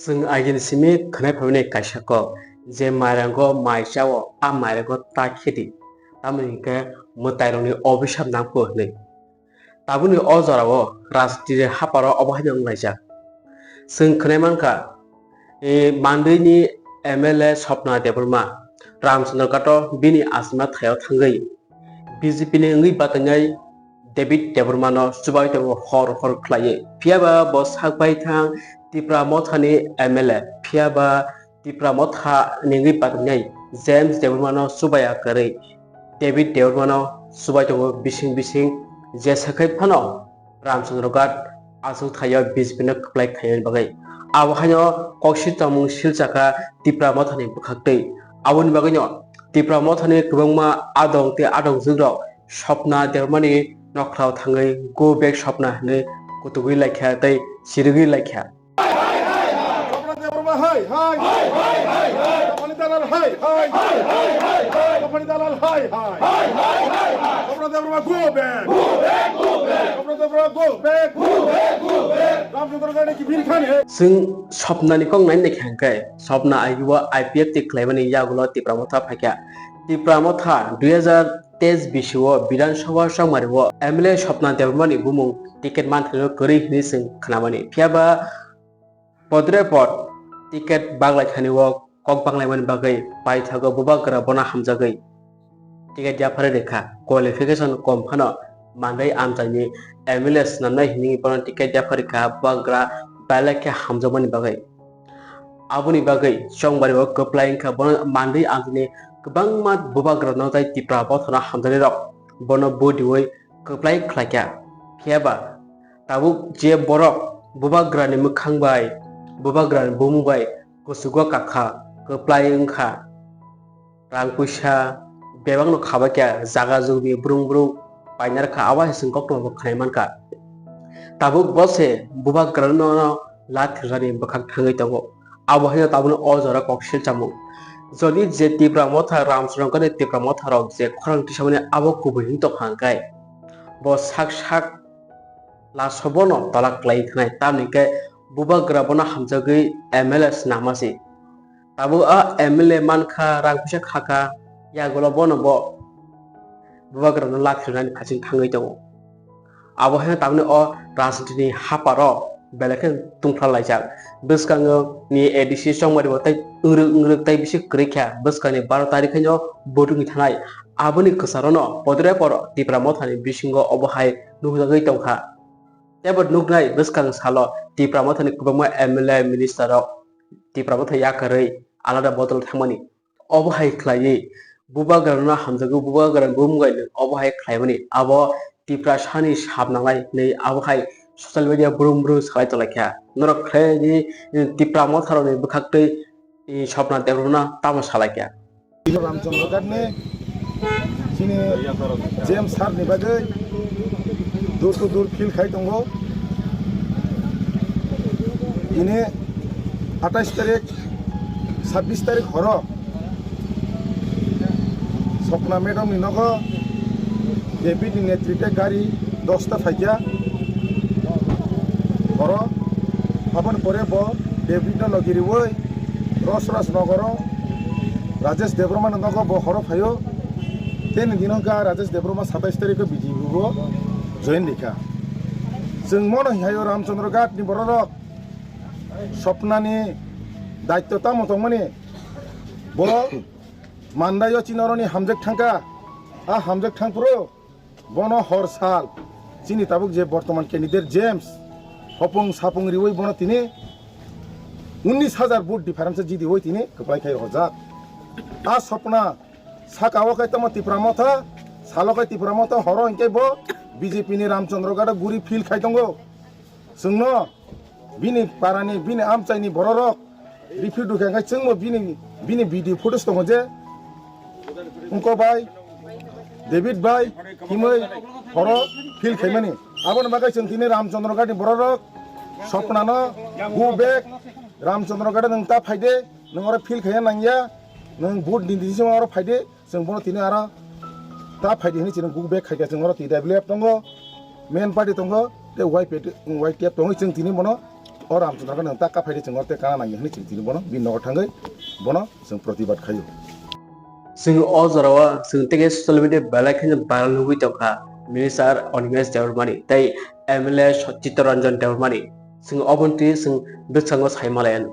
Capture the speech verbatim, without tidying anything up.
Chwng agini simi khwnai phaimani kaisa kok, je mairango mai chao, a mairango ta khedi, tamoni hinkhe mwtairokni obhisap nangkho hwnwi. Tabukni o jorao rajniti haparo obo haino wnglaijak. Chwng khwnai mankha, e, Mandwini M L A Swapna Debbarma Ramchandra Ghato bini achima thaio thangwi B J P ni wngwi batwngnai David Debbarmano chubai tongo hor hor khlaiwi. Phiya ba bo sak bai thang Tipra Mothani M L A, phiya ba Tipra Motha ni wngwi batwngnai James Debbarmano chubaya kwrwi David Debbarmano chubai tongo bising bising, je sakhai phano Ramchandra Ghat achuk thaio B J P no kwplai khainani bagwi. Abo haino koksir tongmung silchakha Tipra Mothani bwkhaktwi. Aboni bagwino Tipra Mothani kwbangma adong tei adongjwkrok Swapna Debbarmani nokhrao thangwi "Go back Swapna" hwnwi kutugwi laikha tei chirigwi laikha. Swapna Debbarma hai hai. Hai hai hai hai. Swapna dalal hai hai. Hai hai hai hai. Swapna dalal hai hai. Hai hai hai hai. Swapna Debbarma go back. Go back, go back. Swapna Debbarma go back. Go back, go back. Ramchandra Ghato ki phir khan hai. Chwng Swapnani kok nai naikha hwnkhe, Swapna agibo I P F T khlaimani yagulo Tipra Motha phaikha. Tipra Motha dui hazar teis bisio Bidhan Sabha chongmario M L A Swapna Debbarmani bumung ticket manthwino kwrwi hwnwi chwng khnamani. Phiya ba podre pod ticket baglaithani o kok banglaimani bagwi paithago bubagra bono hamjagwi ticket yapharwi rwkha. Qualification kom phano Mandai amchaini M L A swnamnai hwnwi bono ticket yapharwi rwkha bubagra belai khe hamjakmani bagwi. Aboni bagwi chongbario kwplai wngkha bono Mandai amchaini kwbangma bubagrano tei Tipra Mothano hamjaknairok bono vote riwi kwplai khlaikha. Phiya ba tabuk je borok bubagrani mwkhang bai, bubagrani bumung bai kuchugo kakha, kwplai wngkha, rang puisa bebakno khabaikha, jaga jugni brung brung painarkha, abo hai chwng koktwma bo khwnai mankha. Tabuk bo se bubagrano lathirnani bwkhak thangwi tongo. Abo haino tabukni o jora kok silchamung. Jodi je Tipra Motha Ramchandra Ghato Tipra Motharok je khorang tisamani abo kubui wng tongkha hwnkhe, bo sak sak laso bono tola kwlai thanai, tamni khe bubagra bono hamjagwi M L A swnamasi. Tabuk a M L A mankha, rang puisa khakha, yagulo bono bo bubagrano lathirnani phaiching thangwi tongo. Abo haino tabukni o rajnitini haparo belai khe tungphla laijak. Bwskango ni A D C chongmari bo tei wngrwk wngrwk tei bisi kwrwi kha. Bwskangni baro tarik haino voting thanai. Aboni kwcharono podrepor Tipra Mothani bisingo obo hai nukjagwi tongkha. Teibo nuknai bwskang salo Tipra Mothani kwbangma M L A, minister rok Tipra Motha yakarwi alada bodol thangmani. Obo hai khlaiwi bubagrano hamjagwi bubagrani bumung bai nwng obo hai khlaimani, abo Tiprasani sap nangnai hwnwi abo hai social media brum brum salai tonglaikha. Norok khlaidi, eh, Tipra Motharokni bwkhaktwi, eh, Swapna Debbarmano tamo salaikha. Ramchandra Ghatni chini James sir ni bagwi door to door field khai tongo. Ini atais tarik, sabbish tarik horo Swapna madam ni nogo David ni netrite gari dosta phaikha horo. Aboni pore bo David no logi riwi Rosras nogoro Rajesh Debbarma ni nogo bo horo phaio. Tei ni dino ga Rajesh Debbarma satais tarikh o B J P bo join rikha. Chwng mono hihaio Ramchandra Ghat ni bororok Swapna ni daityo tamo tongmani bo Mandai o chini oroni hamjak thangkha. A hamjak thangphuru bono hor sal chini tabuk je bortoman candidate James hopung sapung riwi bono tini unnish hajar vote difference jidiwi tini kwplai khai rojak. A Swapna saka o khai tamo Tipra Motha, salo khai Tipra Motha, horo hinkhe bo B J P ni Ramchandra Ghat o guri field khai tongo. Chwngno bini parani, bini amchaini bororok riphi dukha khe chwngbo bini, bini video footage tongo je wngko bai, David bai, himwi horo field khaimani. Aboni bagwi chwng tini Ramchandra Ghat ni bororok Swapna no go back, Ramchandra Ghat o nwng ta phaide, nwng oro field khaina nangya, nwng vote ni disima oro phaide, chwng bono tini aro ta phaidi hwnwi chini guk bag khaikha, chwng oro T W F tongo, main party tongo, tei Y P F, Y T F tongo, chwng tini bono O Ramchandra no ta kaphai de chwng o tei kana nangya hwnwi chwng tini bono bini nogo thangwi bono chwng protibad khaio. Chwng o jorao chwng tei social media belai kheno viral nugwi tongkha Minister Animesh Debbarmani tei M L A Chittaranjan Debbarmani. Chwng oboni twi chwng bwskango sai malayan.